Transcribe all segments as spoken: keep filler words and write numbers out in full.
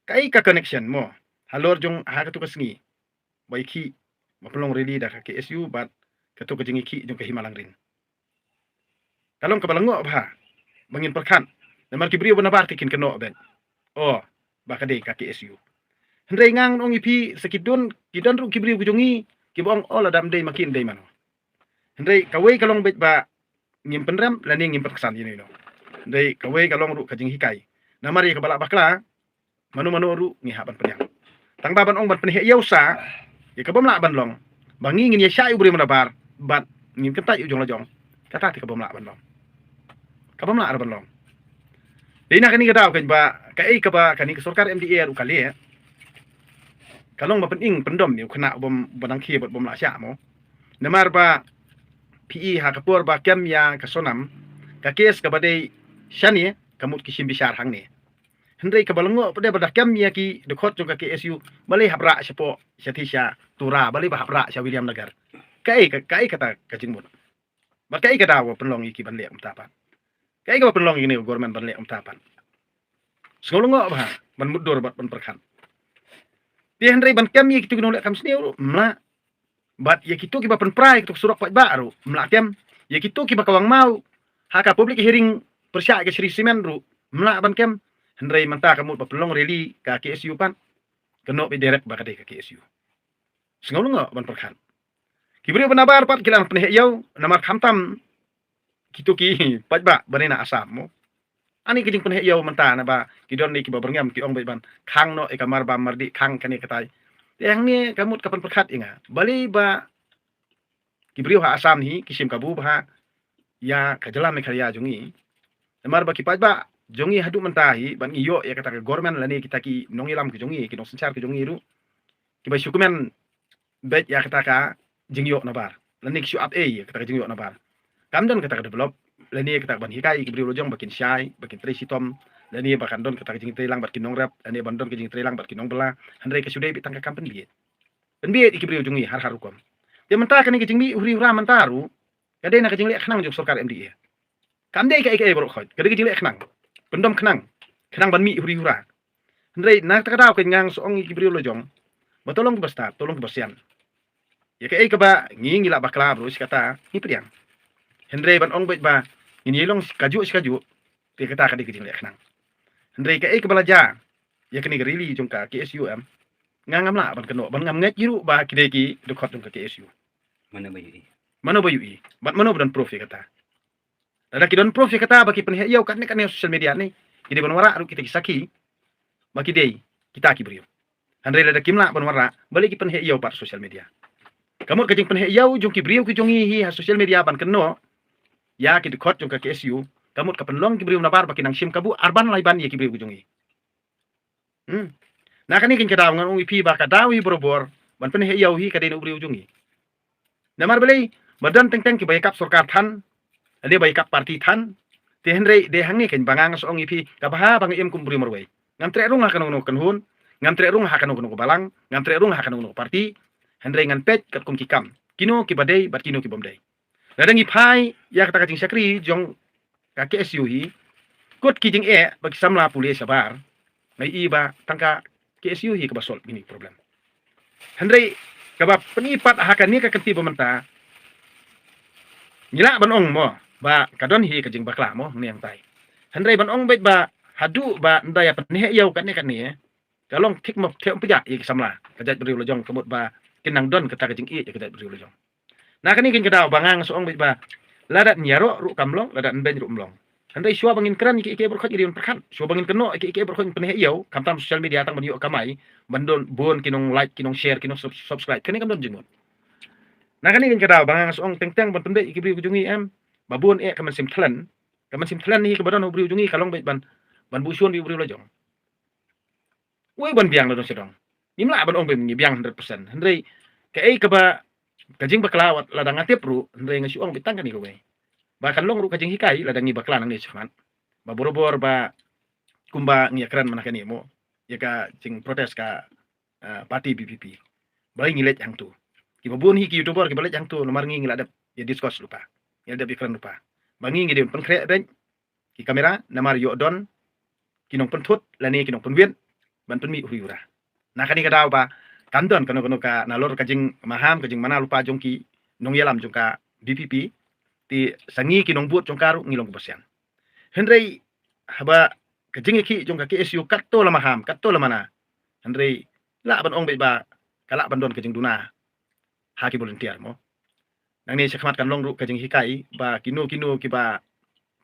kaei ka connection mo halor jong ha katu ka sngi ba i khih ba pynlong rally da ka K S U bad katu ka jingïakhih jong ka Hima Langrin. Ka long kaba la ngoh bha ba ngin pyrkhat namar ki briew ba nabar te kin kynnoh beit, oh, ba ka dei ka K S U. Hynrei nga ngan ong ïa phi, sa ki don, ki don ruh ki briew ki jong ngi kiba ong, oh, lada ym dei ma ki dei mano. Hynrei kawei ka long beit ba ngim pynrem lane ngim pynksan ïa ino ino. Hynrei kawei ka long ruh ka jinghikai. Namar ïa kaba lah bakla, mano mano ruh ngi hap ban pdiang. Tang ba ban ong ban pynheh ïew sa ïa ka bym lah ban long ba ngi ngin ïa shah ïa u briew ba nabar bad ngin kyntait ïa u jong la jong, kata te ka bym lah ban long. Ka bym lah ban long. Dei na kane ka daw kan ba kaei kaba kane ka sorkar M D A ruh ka leh, ka long ba pyning pyndom ïa u khynnah bym, ba dang khie bad bym lah shah mo. Namar ba phi i ha ka por ba kem ïa ka Sonam, ka kes kaba dei shane ka mut ki shim bishar hangne. Hynrei kaba la ngoh pat de ba da kem ïa ki dkhot jong ka K S U, balei hap rah shapoh sha Tisha Tura, balei ba hap rah sha William Nagar. Kaei ka, kaei kata ka jingmut. Bad kaei ka daw ba pynlong ïa ki ban leh kumta pat. Kaei kaba pynlong ïa kane ka government ban leh kumta pat. Sngew la ngoh bha ban mutdur bad ban pyrkhat. Te hynrei ban kem ïa kitu ki nongleh kam sniew ruh ym lah. Bad ïa kitu kiba pynpra ïa kitu ki surok paidbah ruh ym lah kem. Ïa kitu kiba kawang maw ha ka public hearing pyrshah ïa ka Shree Cement ruh ym lah ban kem. Hynrei mynta ka mut ba pynlong rally ka K S U pat, ka noh beit direct ba ka dei ka K S U. Sngew la ngoh ban pyrkhat. Ki briew ba nabar pat ki la pynheh ïew namar khamtam kitu ki paidbah ba na Assam mo. Ani ka jingpynheh ïew mynta naba ki don ne kiba byrngem ki ong beit ban khang noh ïa ka Marbam Mardih, khang kane katai. Te hangne ka mut ka pynpyrkhat ïa nga, balei ba ki briew ha Assam hi ki shim kabu bha ïa ka jylla Meghalaya jong ngi. Namar ba ki paidbah jong ngi haduh mynta hi ban ngi ïoh ïa kata ka government lane kita ki nongïalam ki jong ngi, ki nongsynshar ki jong ngi ruh kiba shu kmen beit ïa kata ka jingïoh nabar lane ki shu ap ei ïa kata ka jingïoh nabar. Kam don kata ka develop lane kata ka ban hikai ïa ki briew la jong ba kin shai, ba kin trei shitom, lane ba kan don kata ka jingtrei lang bad ki nongrep, lane ban don ka jingtrei lang bad ki nongbylla. Hynrei ka shu dei beit tang ka kam pynbieit. Pynbieit ïa ki briew jong ngi har har rukom. Te mynta kane ka jingmih huri hura mynta ruh ka dei na ka jingleh khnang jong sorkar M D A. Kam dei kaei kaei baroh khoit, ka dei ka jingleh khnang, pyndom khnang, khnang ban mih huri hura. Hynrei na kata ka daw ka ngan sa ong ïa ki briew la jong ba to long kiba stad, to long kiba sian. Ïa kaei kaba ngi ngi lah bakla baroh shi katta ngi pdiang. Hynrei ban ong beit ba ngin ïa long shi kajuh shi kajuh, te kata ka dei ka jingleh khnang. Hynrei kaei kaba la jia ïa kane ka rally jong ka K S U em, nga ngam lah ban kynnoh, ban ngam ngeit ruh ba ki dei ki dkhot jong ka K S U. Mano ba ïohi? Mano ba ïohi? Bad mano ba don proof ïa kata? Lada ki don proof ïa kata ba ki pynheh ïew katne katne ha social media ne, ki dei ban wanrah ruh kita ki sakhi ba ki dei kita ki briew. Hynrei lada kim lah ban wanrah, balei ki pynheh ïew pat social media? Ka mut ka jingpynheh ïew jong ki briew ki jong ngi hi ha social media ban kynnoh ïa ki dkhot jong ka K S U, ka mut ka pynlong ki briew nabar ba ki nang shim kabu arban laiban ïa ki briew ki jong ngi. Hmm. Na kane ka daw ngan ong ïa phi ba ka daw hi barabor ban pynheh ïew hi ka dei na u briew jong ngi. Namar balei? Ba don teng teng kiba ïakap sorkar than, lane ba ïakap party than. Te hynrei dei hangne keiñ ba nga nga sa ong ïa phi, kaba ha ba nga im kum u briew marwei. Ngam treh rung ha kano kano ka kynhun, ngam treh rung ha kano kano ka balang, ngam treh rung ha kano kano ka party. Hynrei ngan peit katkum ki kam, kino kiba dei bad kino ki bym dei. Lada ngi phai ïa kata ka jingshakri jong ka K S U hi, kut ki jingeh ba ki samla pule shabar, nga i ba tang ka K S U hi kaba solve ïa kine ki problem. Hynrei kaba pyni pat ha kane ka kynti ba mynta, ngi lah ban ong mo ba ka don hi ka jingbakla mo hangne hangtai. Hynrei ban ong beit ba haduh ba ynda ïa pynheh ïew katne katne, ka long thik mo, thik mo pynjah ïa ki samla ka jaitbynriew la jong, ka mut ba kin nang don kata ka jingïeit ïa ka jaitbynriew la jong. Na kane keiñ ka daw ba nga nga sa ong beit ba lada ïaroh ruh kam long, lada ïabeiñ ruh ym long. Hynrei shuwa ba ngin kren ïa kiei kiei baroh khoit ngi dei ban pyrkhat, shuwa ba ngin kynnoh ïa kiei kiei baroh khoit pynheh ïew, khamtam social media tang ban ïoh kamai, ban don bun ki nonglike, ki nongsshare, ki nongsubscribe, kane kam don jingmut. Na kane keiñ ka daw ba nga nga sa ong teng teng ban pynbeit ïa ki briew ki jong ngi em, ba bun eh ka mynsiem thlen, ka mynsiem thlen hi kaba don ha u briew jong ngi ka long beit ban, ban buh shun ïa u briew la jong. Wei ban biang la dong sha dong. Ngim lah ban ong ba ngi biang hundred percent. Hynrei kaei kaba ka jingbakla wat lada nga tip ruh, hynrei nga shu ong beit tang kane kawei, ba kan long ruh ka jinghikai lada ngi bakla nangne shakhmat. Ba barabor ba kumba ngi ïakren mynta kane mo, ïa ka jingprotest ka, eh, party V P P, balei ngi leit hangto? Kiba bun hi ki YouTuber kiba leit hangto namar ngi ngi la dep ïa discuss lypa, ngi la dep ïakren lypa. Ba ngi ngi dei ban pynkhreh beit ki kamera namar ïoh don ki nongpynthut lane ki nongpynwit ban pynmih u ri u ra. Na kane ka daw ba kan don kano kano ka nalor ka jingmaham, ka jingmana lypa jong ki nongïalam jong ka D P P, te sa ngi ki nongbud jong ka ruh ngi long kiba sian. Hynrei haba ka jingïakhih jong ka K S U katto la maham, katto la mana, hynrei lah ban ong beit ba ka lah ban don ka jingduna ha ki volunteer mo. Nangne shakhmat kan long ruh ka jinghikai ba kino kino kiba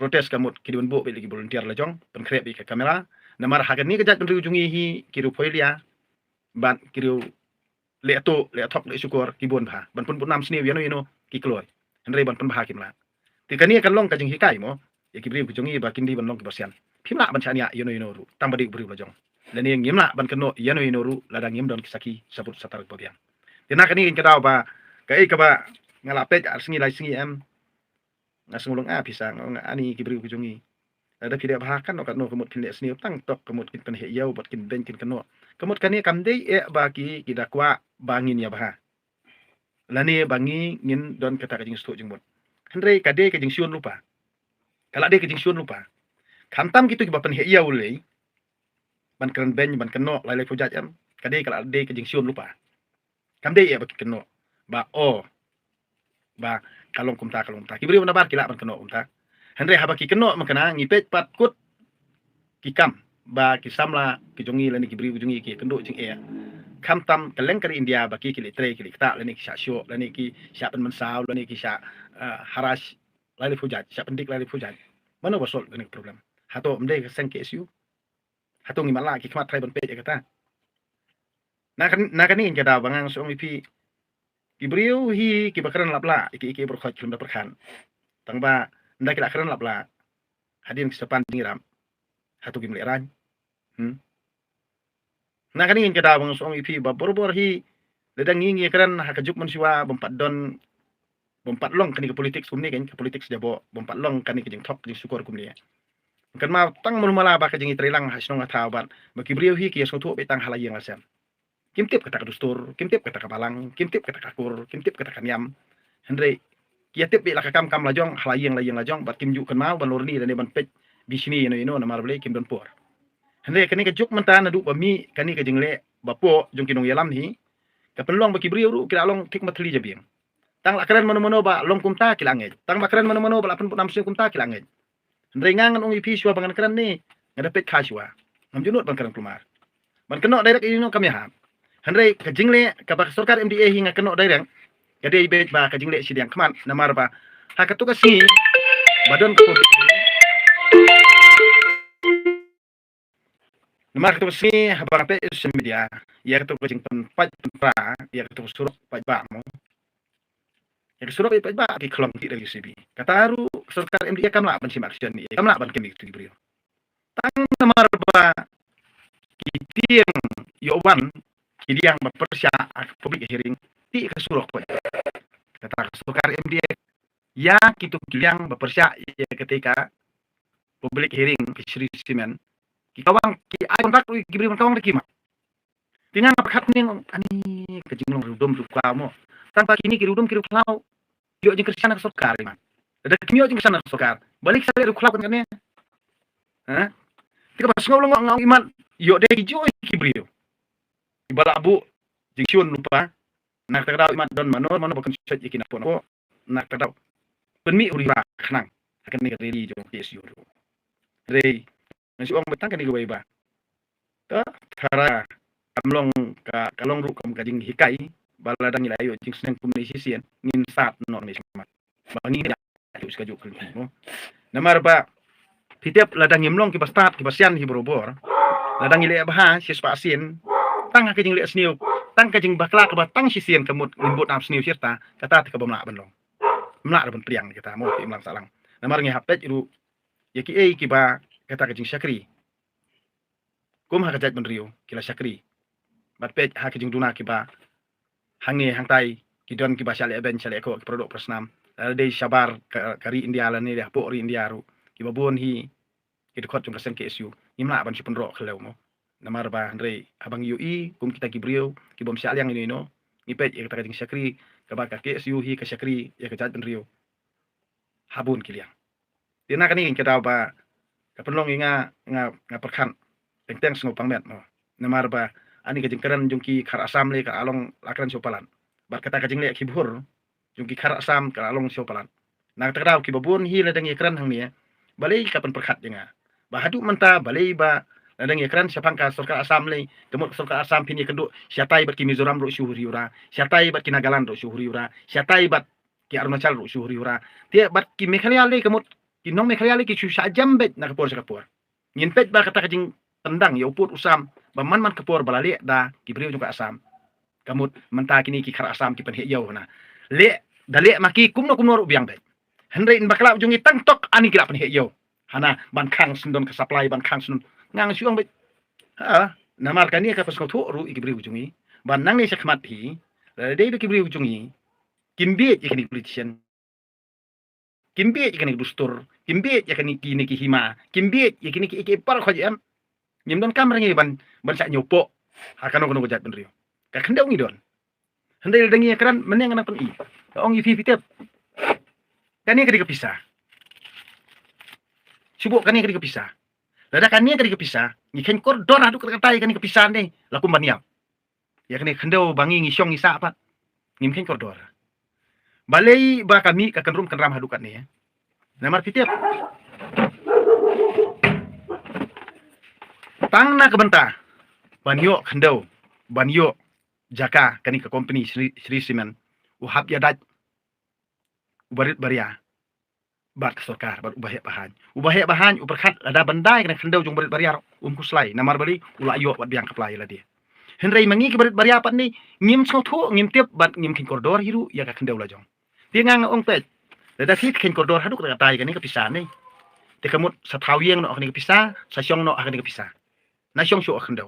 protest ka mut ki dei ban buh beit la ki volunteer lajong, pynkhreh beit ka camera. Namar ha kane ka jaitbynriew jong ngi hi ki riew phoilia bad ki riew leh tuh, leh thok, leh shukor ki bun bha ban pynbud nam sniew ïano ïano ki kloi. Hynrei ban pynbha kim lah. Te kane kan long ka jinghikai mo ïa ki briew ki jong ngi ba kin dei ban long kiba sian. Phim lah ban shaniah ïano ïano ruh tang ba dei u briew lajong. Lane ngim lah ban kynnoh ïano ïano ruh lada ngim don ki sakhi sabut satar ba biang. Te na kane ka daw ba kaei kaba nga la peit ar sngi lai sngi em, nga sngew long a pisa nga ong ani ki briew ki jong ngi. Lada phi leh bha katno katno ka mut kin leh sniew tang tok ka mut kin pynheh ïew bad kin beiñ kin kynnoh. Ka mut kane kam dei eh ba ki ki da kwah ba ngin ïa bha lane ba ngi ngin don kata ka jingsngewthuh jingmut. Hynrei ka dei ka jingshun lypa. Ka la dei ka jingshun lypa. Khamtam kito kiba pynheh ïew lei ban kren beiñ ban kynnoh lai lai pujat em, ka dei ka la dei ka jingshun lypa. Kam dei eh ba ki kynnoh ba o ba ka long kumta ka long kumta. Ki briew nabar ki lah ban kynnoh kumta. Hynrei haba ki kynnoh ma kane ngi peit pat kut ki kam ba ki samla ki jong ngi lane ki briew ki jong ngi ki kynduh jingeh. Khamtam ka leng ka ri India ba ki ki leh trei ki leh ktah lane ki shah shoh lane ki shah pynmynsaw lane ki shah, eh, harass lai lai pujat, shah pyndik lai lai pujat. Mano ba solve kane ka problem? Hato ym dei ka seng K S U? Hato ngi matlah ki khmat trai ban peit ïa kata? Na kan, na kane ka daw ba nga shu ong ïa phi ki briew hi kiba kren lap lah, ïa ki ïa ki briew khot ki lem da pyrkhat. Tang ba ynda ki la kren lap lah hadien ki sa pan jingïarap, hato kim leh rain? Hmm. Na kane ka daw ba nga shu ong ïa phi ba bor bor hi lada ngi ngi kren ha ka juk mynshuwa bym pat don, bym pat long kane ka politics kumne kan, ka politics jaboh, bym pat long kane ka jingthok jingshukor kumne. Kan ma tang mul mala ba ka jingïatreilang ha shnong ha thaw bad ba ki briew hi ki ïa sngewthuh beit tang ha la ïing la sem. Kim tip kata ka dustur, kim tip kata ka balang, kim tip kata ka kur, kim tip kata ka niam. Hynrei ki ïa tip beit la ka kam kam lajong ha la ïing la ïing lajong bad kim ju kynmaw ban lorni lane ban peit bishni ïano ïano namar balei kim don por. Hynrei kane ka juk mynta naduh ba mih kane ka jingleh ba poh jong ki nongïalam hi, ka pynlong ba ki briew ruh ki la long thik ma thli jabieng. Tang la kren mano mano ba long kumta ki la ngeit. Tang ba kren mano mano ba la pynbud nam sniew kumta ki la ngeit. Hynrei nga ngan ong ïa phi shuwa ba ngan kren ne nga da peit kha shuwa. Ngam ju nud ban kren kulmar. Ban kynnoh direct ïa ino kam ïahap. Hynrei ka jingleh kaba ka sorkar M D A hi nga kynnoh direct ka dei beit ba ka jingleh shiliang khmat namar ba ha kato ka sngi ba don ka pun Namar kato ka sngi haba nga peit social media ïa kato ka jingpynpait pynpra ïa kato ka surok paidbah mo. Ïa ka surok paidbah ki khlong ki da U C B. Kata ruh sorkar M D A kam lah ban shim action, kam lah ban kynmaw ki briew. Tang namar ba ki tieng ïoh wan ki liang ba pyrshah ha ka public hearing ti ka surok paidbah. Kata ka sorkar M D A ïa kito ki liang ba pyrshah ïa kata ka public hearing, Fisheries Cement. Ki kawang ki ai kontrak ruh ki briew ban kawang da ki ma. Te nga nga pyrkhat ne nga ong ani ka jinglong riewdum riewkhlaw mo. Tang ba kine ki riewdum ki riewkhlaw ïoh jingkyrshan na ka sorkar i ma. Lada kim ïoh jingkyrshan na ka sorkar balei ki sa leh riewkhlaw kane? Ha? Te kaba sngewlyngngoh nga ong i ma ïoh dei ki joi ki briew kiba la buh jingshun lypa. Na kata ka daw i ma don mano mano ba kan shot ïa ki na pon ko. Na kata ka daw pynmih u ri ba khnang ha kane ka rally jong K S U ruh. Hynrei nga shu ong ba tang kane kawei ba ta thara kam long ka, ka long ruh kam ka jinghikai ba lada ngi la ïoh jingsneng kumne shisien ngin stad noh ne shakhmat. Ba ngi ïa ïoh shi kajuh ka lynti mo. Namar ba phi tip lada ngim long kiba stad kiba sian hi barobor, lada ngi leh bha shispah sien, tang ha ka jingleh sniew, tang ka jingbakla kaba tang shisien ka mut ngin bud nam sniew shirta, kata te kaba mlah ban long. Mlah ban pliang kata mo ki imlang sahlang. Namar ngi hap peit ruh ïa kiei kiba kata ka jingshakri. Kum ha ka jaitbynriew ki la shakri. Bad peit ha ka jingduna kiba hangne hangtai ki don kiba shah leh beiñ shah leh khoh ki para doh para snam. Lada dei shabar ka, ka ri India lane dei hapoh ri India ruh kiba bun hi ki dkhot jong ka seng K S U. Ngim lah ban shu pynroh khlem mo. Namar ba hynrei haba ngi ïohi kum kita ki briew ki bym shah liang ïano ïano, ngi peit ïa kata ka jingshakri kaba ka K S U hi ka shakri ïa ka jaitbynriew ha bun ki liang. Te na kane ka daw ba ka pynlong ïa nga, nga, nga pyrkhat teng teng sngewpang met mo. Namar ba ani ka jingkren jong ki khar Assam lei ka la long la kren shuh palat. Bad kata ka jingleh ki bhur jong ki khar Assam ka la long shuh palat. Na kata ka daw kiba bun hi lada ngi kren hangne, balei ka pynpyrkhat ïa nga? Ba haduh mynta balei ba lada ngi kren shaphang ka sorkar Assam lei, ka mut ka sorkar Assam phin ïakynduh shatai bad ki Mizoram ruh shu huri hura, shatai bad ki Nagaland ruh shu huri hura, shatai bad ki Arunachal ruh shu huri hura. Te bad ki Meghalaya lei ka mut ki nong Meghalaya lei ki shu shah jem beit na ka por sha ka por. Ngin peit ba kata ka jingtendang ïa u pud u sam ba man man ka por ba la leh da ki briew jong ka Assam. Ka mut mynta kine ki khar Assam ki pynheh ïew hana. Leh da leh ma ki kumno kumno ruh biang beit. Hynrei in bakla jong ngi tang tok ani ki la pynheh ïew hana ban khang sngewdon ka supply, ban khang sngewdon. Nga nga shu ong beit. Ha, namar kane ka pynsngewthuh ruh ïa ki briew jong ngi. Ban nangne shakhmat hi, lada dei da ki briew jong ngi kim bieit ïa kine ki politician, kim bieit ïa kine ki dustur, kim bieit ïa kine ki, kine ki hima, kim bieit ïa kine ki, ki baroh khoit em. Ngim donkam re ngi ban, ban shah ñiewpoh ha kano kano ka jaitbynriew. Ka khyndew ngi don. Hynrei lada ngi ïakren mynne nga nang pyni. Ka ong ïa phi, phi tip, kane ka dei ka pisa. Shu buh kane ka dei ka pisa. Lada kane ka dei ka pisa, ngi kheiñ kordor haduh katta katta ïa kane ka pisa ne, la kum ban ïap. Ïa kane ka khyndew ba ngi ngi shong ngi sah pat, ngim kheiñ kordor. Balei ba ka mih ka kynrum kynram haduh katne? Namar phi tip, tang na ka bynta ban ïoh khyndew, ban ïoh jaka, kane ka company Shree, Shree Cement u hap ïadait u barit baria bad ka sorkar, bad u baheh bahaiñ. U baheh bahaiñ u pyrkhat lada ban dai kane ka khyndew jong barit baria ruh um khuslai, namar balei, u la ïoh wat biang ka pla ïa lade. Hynrei ma ngi ki barit baria pat ne, ngim sngewthuh, ngim tip bad ngim kheiñ kordor hi ruh ïa ka khyndew la jong. Te nga nga ong peit, lada phi kheiñ kordor haduh katta katta ïa kane ka pisa ne, te ka mut sa thaw ïeng noh ha kane ka pisa, sa shong noh ha kane ka pisa. Na shong shuh ha ka khyndew.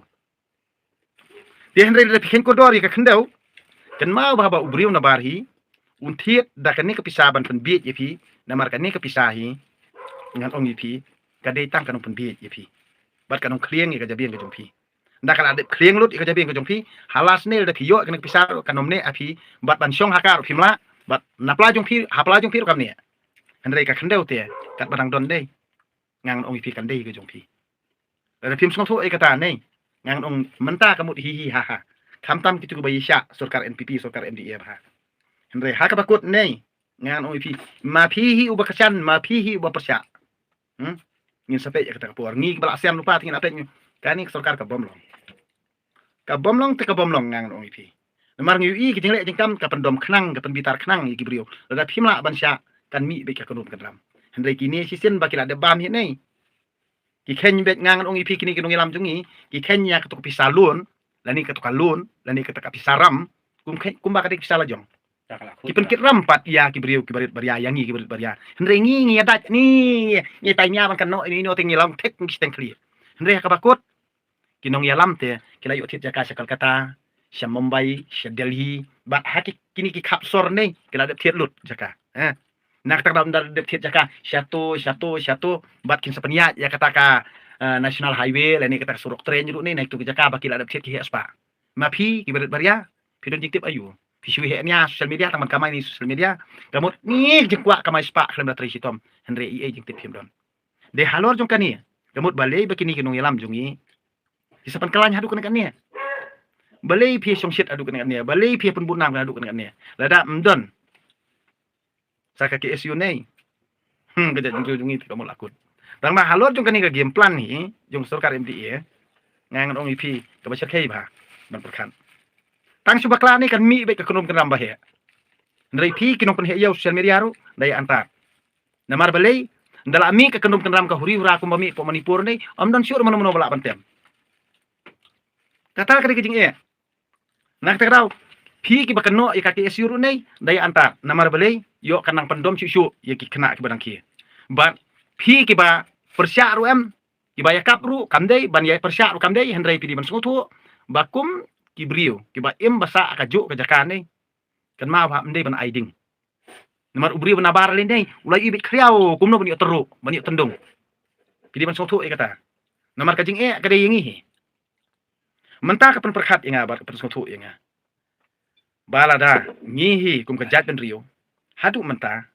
Te hynrei lada phi kheiñ kordor ïa ka khyndew, kynmaw ba haba u briew na bar hi un thied da kane ka pisa ban pynbieit ïa phi, namar kane ka pisa hi, ngan ong ïa phi, ka dei tang ka nongpynbieit ïa phi. Bad ka nongkhlieng ïa ka jabieng ka jong phi. Nda ka la dep khlieng lut ïa ka jabieng ka jong phi, ha la sne lada phi ïoh kane ka pisa ruh kan ym neh ha phi, bad ban shong ha ka ruh phim lah, bad na pla jong phi, ha pla jong phi ruh kam neh. Hynrei ka khyndew te, katba dang don dei, nga ngan ong ïa phi, kan dei ka jong phi. Lada phim sngewthuh ïa kata ne, nga ngan ong mynta ka mut hi hi ha ha. Khamtam kito kiba ïashah sorkar N P P, sorkar M D A bha. Hynrei ha kaba kut ne, nga ngan ong ïa phi, ma phi hi uba kyrshan, ma phi hi uba pyrshah. Hmm? Ngin sa peit ïa kata ka por. Ngi kiba la siam lypa te ngin ïa peit, kane ka sorkar ka bym long. Ka bym long te ka bym long, nga ngan ong ïa phi. Namar ngi ïohi ka jingleh jingkam ka pyndom khnang, ka pynbitar khnang ïa ki briew. Lada phim lah ban shah, kan mih beit ka kynrum kynram. Hynrei kine shisien ba ki la dep bam hi ne, ki kheiñ beit, nga ngan ong ïa phi, kine ki nongïalam jong ngi, ki kheiñ ïa kato ka pisa loan, lane kato ka loan, lane kata ka pisa ram, kum kheiñ, kumba ka dei ka pisa la jong. Ki pynkit ram pat ïa ki briew ki barit baria, ïa ngi ki barit baria. Hynrei ngi ngi ïadait ne, ngi tai nia ban kynnoh ino ino te ngi long thik ngi shiteng khlieh. Hynrei ha kaba kut, ki nongïalam te ki la ïoh thied jaka sha Kolkata, sha Mumbai, sha Delhi, bad ha ki, kine ki khap sor ne ki la dep thied lut jaka. Eh. Na kata ka daw ynda dep thied jaka shato shato shato, bad kin sa pynïaid ïa kata ka, eh, National Highway lane kata ka surok train ruh ne, na itu ki jaka ba ki la dep thied ki heh spah. Ma phi ki barit baria, phi don jingtip aïu? Phi shu heh nia social media, tang ban kamai ne social media. Ka mut ngi jingkwah kamai spah khlem da trei shitom. Hynrei ei ei jingtip phim don. Dei halor jong kane, ka mut balei ba kine ki nongïalam jong ngi ki sa pynkylla haduh kane kane? Balei phi shongshit haduh kane kane? Balei phi pynbun nam haduh kane kane? Lada ym don sa ka K S U ne, hmm, ka jaitbynriew jong ngi te ka mut la kut. Tang ba halor jong kane ka game plan hi jong sorkar M D A, nga ngan ong ïa phi, kaba shyrkhei bha ban pyrkhat. Tang shu bakla ne kan mih beit ka kynrum kynram ba heh. Hynrei phi ki nongpynheh ïa u social media ruh da ïa antar. Namar balei, ynda la mih ka kynrum kynram ka huri hura kumba mih hapoh Manipur ne, ym don shuh mano mano ba lah ban tem. Kata ka dei ka jingeh. Na kata ka daw, phi kiba kynnoh ïa ka K S U ruh ne, da ïa antar. Namar balei, ïoh kan nang pyndom shuh shuh ïa ki khynnah kiba dang khie. Bad phi kiba pyrshah ruh em, kiba ïakap ruh kam dei, ban ïa pyrshah ruh kam dei, hynrei phi dei ban sngewthuh ba kum ki briew kiba im ba sah ha kajuh ka jaka ne, kynmaw ba ym dei ban ai ding. Namar u briew ba nabar lei ne u la ïohi beit khriaw kumno ban ïoh tyrhuh, ban ïoh tyndung. Phi dei ban sngewthuh ïa kata. Namar ka jingeh ka dei ïa ngi hi. Mynta ka pynpyrkhat ïa nga bad ka pynsngewthuh ïa nga. Ba lada ngi hi kum ka jaitbynriew, haduh mynta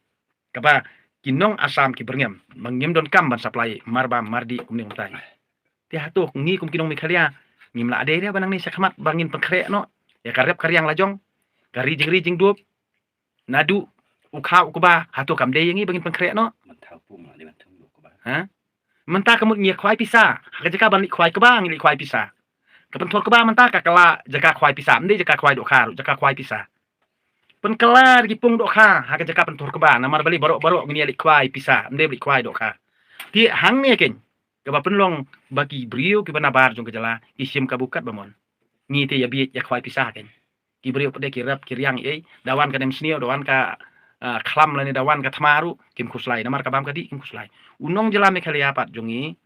kaba ki nong Assam ki byrngem, ma ngim donkam ban supply marbam mardi kumne kumtai. Te hato ngi kum ki nong Meghalaya Ngim lah dei re ba nangne shakhmat ba ngin pynkhreh noh ïa ka rep ka riang la jong, ka ri jingri jingdup. Naduh u kha u kba, hato kam dei ïa ngi ba ngin pynkhreh noh? Ha? Mynta ka mut ngi khwai pisa, ha ka jaka ban leit khwai kba ngi leit khwai pisa. Ka pynthor kba mynta ka kylla jaka khwai pisa, ym dei jaka khwai dohkha ruh, jaka khwai pisa. Pynkylla da ki pung dohkha ha ka jaka pynthor kba, namar balei? Baroh baroh ngin ïa leit khwai pisa, ym dei ba leit khwai dohkha. Te hangne keiñ kaba pynlong ba ki briew kiba nabar jong ka jylla ki shim kabu katba mon. Ngi te ïa bieit ïa khwai pisa keiñ. Ki briew pat de ki rep ki riang ei, da wan ka nemsniew, da wan ka, ah, khlam lane da wan ka thma ruh kim khuslai, namar ka bam ka dih kim khuslai. U nong jylla Meghalaya pat jong ngi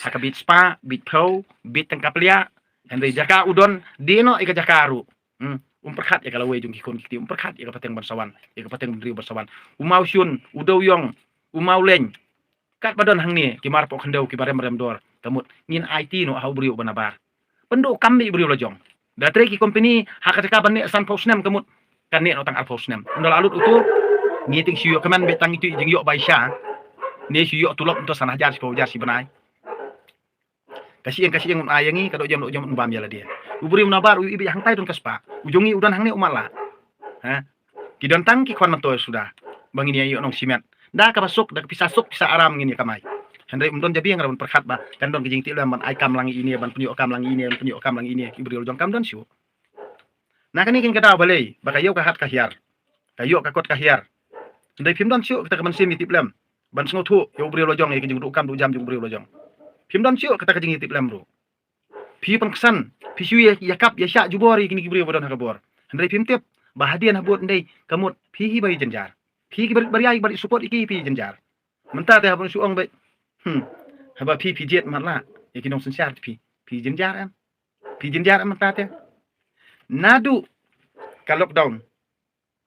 ha ka bieit spah, bieit phew, bieit tang ka pliah, hynrei jaka u don dei noh ïa ka jaka ruh. Hmm. Um pyrkhat ïa ka lawei jong ki khun ki kti, um pyrkhat ïa ka pateng ban sa wan, ïa ka pateng bynriew ban sa wan. U mawshun, u dewiong, u mawleiñ, katba don hangne ki mar poh khyndew kiba rem rem dor, ka mut ngin aiti noh ha u briew uba nabar. Pynduh kam beit u briew la jong. Da trei ki kompeni ha ka jaka ban neh sanphew snem, ka mut kan neh noh tang arphew snem. Ynda la lut utu, ngi te shu ïoh kmen beit tang itu i jingïoh bai sha, ne shu ïoh tulop mynta san hajar shiphew hajar shi bnai. Ka shyieng ka shyieng un ai ïa ngi, ka dohjem dohjem un bam ïa lade. U briew u nabar u ïohi beit hangtai don ka spah, u jong ngi u don hangne u matlah. Ha? Ki don tang ki khwan myntoi suda ba ngin ïa ïoh nong shimet. Da kaba suk, da ka pisa suk pisa aram ngin ïa kamai. Hynrei um don jabieng ra ban pyrkhat ba kan don ka jingtiplem ban ai kam lang ïa ine, ban pynïoh kam lang ïa ine, ban pynïoh kam lang ïa ine. Ki briew la jong kam don shuh. Na kane keiñ ka daw balei ba ka ïew ka hat ka hiar, ka ïoh ka kot ka hiar. Hynrei phim don shuh kata ka mynsiem ïa tiplem ban sngewthuh ïa u briew la jong, ïa ka jingduh kam duh jam jong u briew la jong. Phim don shuh kata ka jingïatiplem ruh. Phi pynksan, phi shu ïa, ïakap ïashah jubor ïa kine ki briew ba don ha ka bor. Hynrei phim tip ba hadien habud ndei ka mut phi hi ba ïa jynjar. Phi ki barit baria ki barit support ïa ki phi ïa jynjar. Mynta te haba shu ong beit, hmm, haba phi phi jied matlah ïa ki nongsynshar phi, phi jynjar em? Phi jynjar em mynta te? Naduh ka lockdown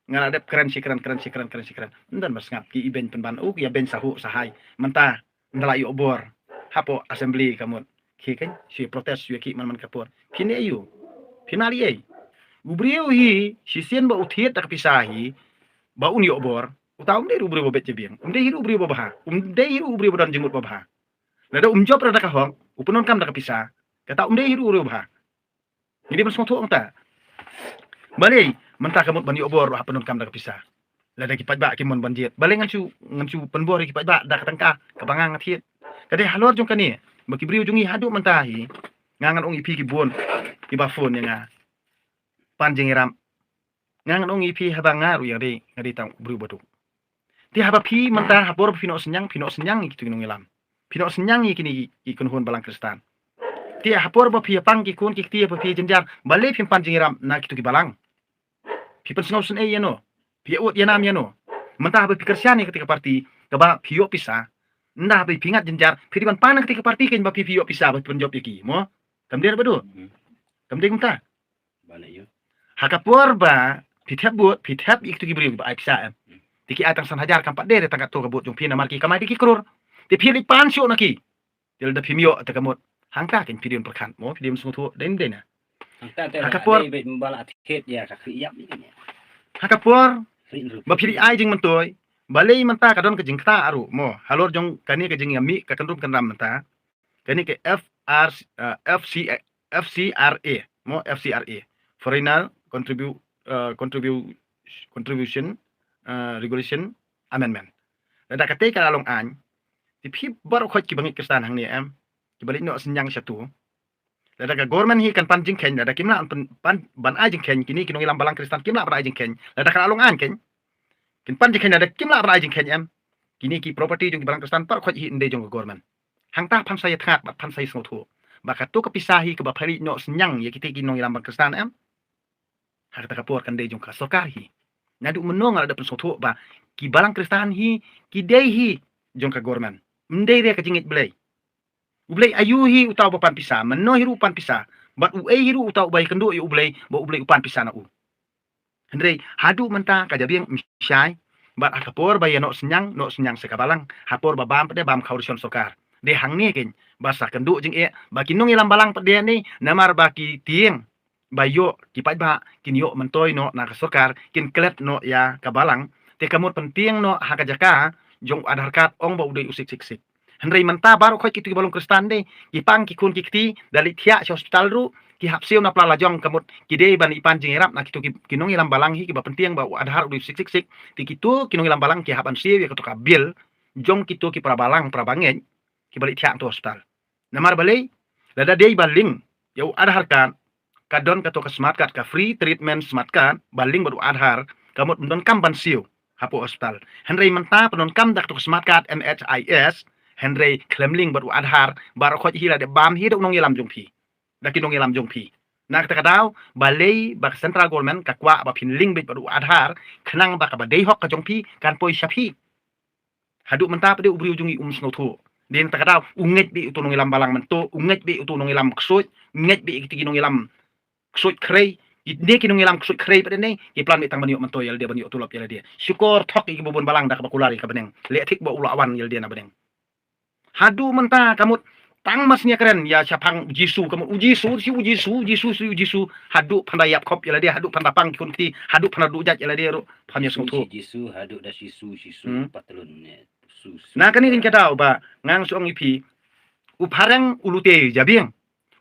nga la dep kren shi kren, kren shi kren, kren shi kren. Ym don ba sngap, ki ibeiñ pynban u, ki ibeiñ sahuh sahai. Mynta ynda la ïoh bor hapoh assembly ka mut, ki keiñ shu protest shu ïa ki man man ka por. Phin ïa ïoh, phin ïa lei ei? U briew hi shisien ba u thied da ka pisa hi ba un ïoh bor, uta um dei ruh u briew ba beit jabieng, um dei hi ruh u briew ba bha, um dei hi ruh u briew ba don jingmut ba bha. Lada um jop ruh da ka hok, u pyndonkam da ka pisa, kata um dei hi ruh u briew ba bha. Ngi dei ban sngewthuh hangta. Balei mynta ka mut ban ïoh bor ruh hap pyndonkam da ka pisa? Lada ki paidbah kim mon ban jied, balei ngan shu, ngan shu pynbor ïa ki paidbah da ka tyngka kaba nga nga thied? Ka dei halor jong kane ba ki briew jong ngi haduh mynta hi, nga ngan ong ïa phi ki bun kiba phone ïa nga, pan jingïarap. Nga ngan ong ïa phi haba nga ruh ïa nga dei, nga dei tang u briew ba duk. Te haba phi mynta ha por ba phi noh synñiang, phi noh synñiang ïa kitu ki nongïalam, phi noh synñiang ïa kine ki, ki kynhun balang Khristan. Te ha por ba phi ïa pang ki khun ki kti ba phi ïa jynjar, balei phim pan jingïarap na kitu ki balang? Phi pynsngewsynei ïano? Phi ïa ud ïa nam ïano? Mynta haba phi kyrshan ïa kata ka parti kaba phi ïoh pisa, ynda haba phi ngat jynjar phi dei ban pan na kata ka parti keiñ ba phi, phi ïoh pisa ba phi pynjop ïa ki, mo? Kam dei ba dei? Hmm. Kam dei kumta? Ba leh ïa. Ha ka por ba phi thep bud, phi thep ïa kitu ki briew ba ai pisa em, te ki ai tang san hajar, kam pat dei re tang katto ka bud jong phi namar ki kamai da ki klur. Te phi leit pan shuh na ki. Te lada phim ïoh te ka mut hangta keiñ phi dei ban pyrkhat, mo, phi dei ban sngewthuh, dei ym dei na. Hangta te ha ka por ba la thied ïa ka khlieh ïap ni. Ha ka por ba phi leit ai jingmyntoi, balei mynta ka don ka jingktah ruh, mo, halor jong kane ka jingïamih ka kynrum kynram mynta. Kane ka F R, eh, F C, F C R A, mo, F C R A, Foreigner Contribu-, eh, Contribu-, Contribution, eh, Regulation Amendment. Lada katei ka la long aiñ, te phi baroh khoit kiba ngeit Khristan hangne em, kiba leit noh synñiang shatu, lada ka government hi kan pan jingkheiñ, lada kim lah ban, ban, ban ai jingkheiñ, kine ki nongïalam balang Khristan kim lah ban ai jingkheiñ, lada ka la long aiñ keiñ, kin pan jingkheiñ, lada kim lah ban ai jingkheiñ em, kine ki property jong ki balang Khristan baroh khoit hi yn dei jong ka government. Hangta phan sa ïa thngat bad phan sa ïa sngewthuh ba kato ka pisa hi kaba phi leit noh synñiang ïa kite ki nongïalam balang Khristan em, ha kata ka por kan dei jong ka sorkar hi. Naduh mynno nga la dep pynsngewthuh ba ki balang Khristan hi ki dei hi jong ka government, ym dei re ka jingngeit Blei. U Blei aïu hi uta uba pan pisa, mynno hi ruh u pan pisa, bad uei hi ruh uta uba ïakynduh ïa U Blei ba U Blei u pan pisa na u. Hynrei haduh mynta ka jabieng ym shai, bad ha ka por ba ïa noh synñiang, noh synñiang sha ka balang, ha por ba bam pat de bam khaw ration sorkar. Dei hangne keiñ ba sa kynduh jingeh ba ki nongïalam balang pat de ne, namar ba ki tieng ba ïoh ki paidbah kin ïoh myntoi noh na ka sorkar, kin klet noh ïa ka balang, te ka mut pyntieng noh ha ka jaka jong u Aadhaar card ong ba u dei u sik sik sik. Hynrei mynta baroh khoit kito kiba long Khristan de, ki pang ki khun ki kti, da leit thiah sha hospital ruh, ki hap siew na pla lajong, ka mut ki dei ban ïa pan jingïarap na kito ki, ki nongïalam balang hi kiba pyntieng ba u Aadhaar u dei sik sik sik, te kito ki nongïalam balang ki hap ban siew ïa kato ka bill jong kito ki para balang para bangeit kiba leit thiah hangto hospital. Namar balei? Lada dei ba link ïa u Aadhaar card, ka don kato ka smart card, ka free treatment smart card ba link bad u Aadhaar, ka mut ym donkam ban siew hapoh hospital. Hynrei mynta pyndonkam da kato ka smart card, M H I S, hynrei khlem link bad u Aadhaar, baroh khoit hi la dep bam hi da u nongïalam jong phi, da ki nongïalam jong phi. Na kata ka daw, balei ba ka central government ka kwah ba phin link beit bad u Aadhaar, khnang ba kaba dei hok ka jong phi kan poi sha phi? Haduh mynta pat de u briew jong ngi um sngewthuh. Dei na kata ka daw u ngeit beit uto u nongïalam balang mynta, u ngeit beit uto u nongïalam ksuid, u ngeit beit kito ki nongïalam ksuid khrei. Ki ne ki nongïalam ksuid khrei pat de ne ki plan beit tang ban ïoh myntoi ïa lade, ban ïoh tulop ïa lade. Shukor thok ïa ki bun balang da kaba kular ïa ka bneng. Leh thik ba u la wan ïa lade na bneng. Haduh mynta ka mut tang ma sngewkren ïa shaphang u Jisu, ka mut u Jisu, shi u Jisu, u Jisu, shi u Jisu. Haduh phan da ïap khop ïa lade, haduh phan da pang ki khun kti, haduh phan da duh jait ïa lade ruh pham ïa sngewthuh. Jisu, haduh da Jisu, Jisu, hmm, patlun ne, Jisu, Jisu. Na kane ka daw ba nga shu ong ïa phi, u phareng u lute jabieng,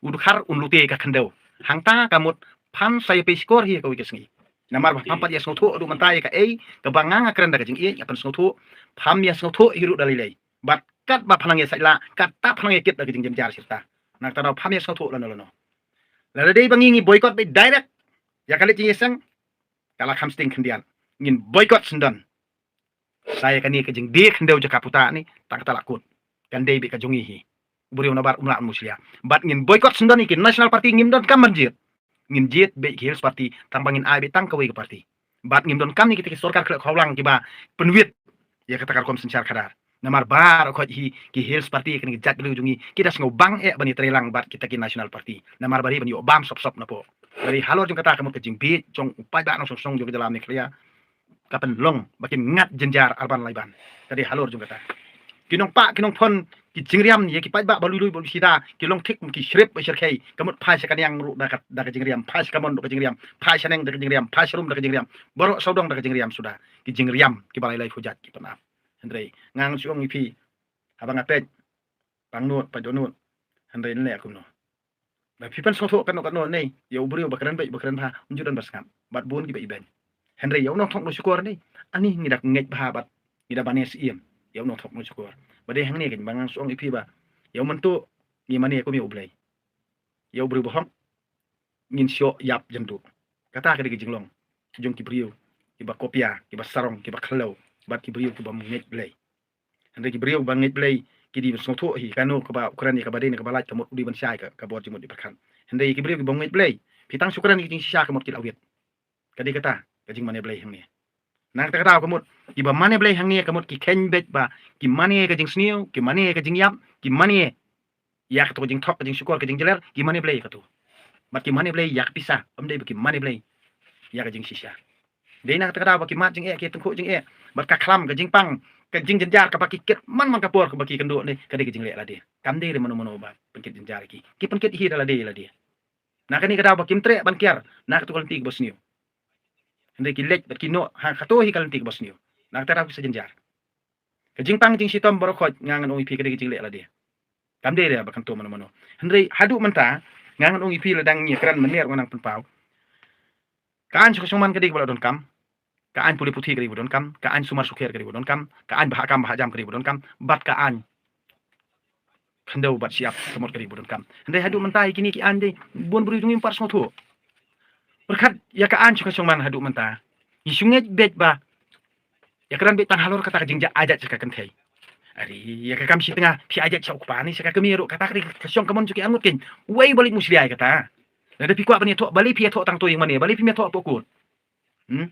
u dkhar un lute ka khyndew. Hangta ka mut pham sa ïa phi shkor hi kawei ka sngi. Namar ba pham pat ïa sngewthuh haduh mynta ïa kaei kaba nga nga kren da ka jingïeit, ïa phan sngewthuh, pham ïa sngewthuh hi ruh da lei lei. Bad katba phan nang ïa sait lah, katba phan nang ïa kit da ka jingjynjar shirta. Na kata daw pham ïa sngewthuh lano lano. Lada dei ba ngi ngi boycott beit direct ïa ka leit jingïaseng, ka la kham sting khyndiat. Ngin boycott syndon. Sa ïa kane ka jingdie khyndew jaka puta ne, tang kata la kut. Kan dei beit ka jong ngi hi. U briew nabar um lah mushlia. Bad ngin boycott syndon ïa ki National Party, ngim donkam ban jied. Ngin jied beit ki Hills Party, tang ba ngin ai beit tang kawei ka party. Bad ngim donkam ïa kita ki sorkar khleh khawlang kiba pynwit ïa kata ka rukom synshar khadar. Namar baroh khoit hi ki Hills Party, kane ka jaitbynriew jong ngi, ki da sngewbang eh ban ïatrei lang bad kita ki National Party. Namar ba dei ban ïoh bam sop sop napoh. Bad halor jong kata ka mut ka jingbieit jong u paidbah nongshong shnong jong ka jylla Meghalaya ka pynlong ba kin ngat jynjar arban laiban. Ka dei halor jong kata. Ki nongpah, ki nongphon, ki jingriam ïa ki paidbah ba lui lui ba lui sida, ki long thik ki shrip ba shyrkhei. Ka mut phai sha kaniang ruh da ka, da ka jingriam, phai sha kamon da ka jingriam, phai shaneng da ka jingriam, phai sharum da ka jingriam. Baroh sawdong da ka jingriam suda. Ki jingriam kiba lai lai phew jait ki pynap. Hynrei nga shu ong ïa phi, haba nga peit, pang nud, peit dohnud. Hynrei nleh kumno? Ba phi phan sngewthuh katno katno ne, ïa u briew ba kren beit ba kren bha, um ju don ba sngap. Bad bun kiba ibeiñ. Hynrei ïa u nongthok nongshukor ne, ani ngi da ngeit bha bad ngi da mane siem ïa u nongthok nongshukor. Ba dei hangne kein ba nga shu ong ïa phi ba ïa u mynta ngi mane kum ïa u Blei. Ïa u briew ba hok ngin shoh ïap jynduh. Kata ka dei ka jinglong jong ki briew kiba kopia, kiba sarong, kiba khlaw, bad ki briew kiba ngeit Blei. Hynrei ki briew ba ngeit Blei ki dei ban sngewthuh hi, kano kaba u kren ïa kaba dei ne kaba lait, ka mut u dei ban shai ka, ka bor jingmut dei pyrkhat. Hynrei ki briew kiba ngeit Blei, phi tang shu kren ïa ki jingshisha, ka mut ki la wit. Ka dei kata ka jingmane Blei hangne. Na kata ka daw ka mut kiba mane Blei hangne ka mut ki kheiñ beit ba ki mane ka jingsniew, ki mane ka jingïap, ki mane ïa kato ka jingthok, ka jingshukor, ka jingjler, ki mane Blei ïa kato. Bad ki mane Blei ïa ka pisa, ym dei ba ki mane Blei ïa ka jingshisha. Dei na kata ka daw ba ki mad jingeh, ki tyngkhuh jingeh, bad ka khlam, ka jingpang, ka jingjynjar kaba ki kit man man ka por kaba ki kynduh ne, ka dei ka jingleh lade. Kam dei re mano mano ba pynkit jynjar ïa ki. Ki pynkit hi da lade ïa lade. Na kane ka daw ba kim treh ban kiar na kato ka lynti kaba sniew. Hynrei ki leit bad ki noh ha kato hi ka lynti kaba sniew. Na kata ka daw ki sa jynjar. Ka jingpang jingshitom baroh khoit nga ngan ong ïa phi ka dei ka jingleh lade. Kam dei re ba kyntu mano mano. Hynrei haduh mynta nga ngan ong ïa phi, lada ngi kren mynne ruh ngan nang pynpaw. Ka aiñ sha ka shongman ka dei kaba la donkam. Ka aiñ pule puthi ka dei kaba donkam. Ka aiñ sumar sukher ka dei kaba donkam. Ka aiñ bhah kam bhah jam ka dei kaba donkam. Bad ka aiñ khyndew bad shyiap ka mut ka dei kaba donkam. Hynrei haduh mynta ïa kine ki aiñ dei bun briew jong ngi ym pat sngewthuh. Pyrkhat ïa ka aiñ sha ka shongman haduh mynta. Ngi shu ngeit beit ba ïa kren beit tang halor kata ka jingjia ajaid sha ka kynthei. Ari, ïa ka kam shi tnga phi ajaid sha u kpa ne sha ka kmie ruh, kata ka dei ka shong ka mon jong ki arngut kein. Uei ba leit mushlia ïa kata? Lada phi kwah ban ïathoh, balei phi ïathoh tang to ïing mane, balei phim ïathoh hapoh kut? Hmm?